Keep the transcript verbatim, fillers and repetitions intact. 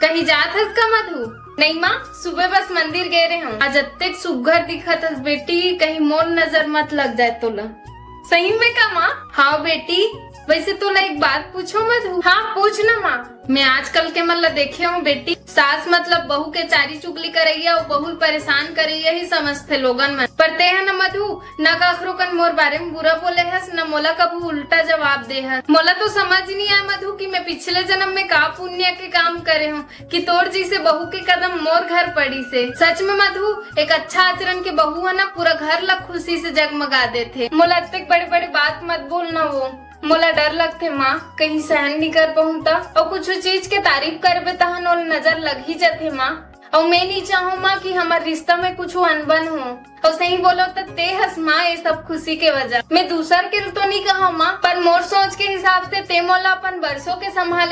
कहीं जात हस का मधु? नहीं माँ, सुबह बस मंदिर गए रहे हूँ। आज अत्तेक सुग्घर दिखत हस बेटी, कहीं मोर नजर मत लग जाए तोला। सही में का माँ? हाँ बेटी, वैसे तोला एक बात पूछो मधु। हाँ पूछ ना माँ। मैं आजकल के मन ला देखे हूँ बेटी, सास मतलब बहू के चारी चुगली करैया अउ बहू ल परेशान करैया ही समझथे लोगन मन। पर ते ह न मधु, न कखरो कन मोर बारे में बुरा बोले हस, न मोला कभू उल्टा जवाब दे हस। मोला तो समझ नहीं आए मधु कि मैं पिछले जन्म में का पुण्य के काम करे हूँ कि तोर जैसे बहू के कदम मोर घर पड़ी से। सच में मधु, एक अच्छा आचरण के बहू है ना, पूरा घर ला खुशी से जगमगा देथे। मोला अत्तेक बड़े बड़े बात मत बोलना वो। मोला डर लगथे माँ, कहीं सहन नहीं कर पाऊँ त। और कुछ चीज के तारीफ करबे तहन ओला नजर लग ही जथे माँ। और मैं नहीं चाहूँ माँ कि हमार रिश्ता में कुछ अनबन हो। और सही बोलो तो ते हस माँ, ये सब खुशी के वजह। मैं दूसर के तो नहीं कहा माँ, पर मोर सोच के हिसाब से ते मोला अपन बरसों के संभाले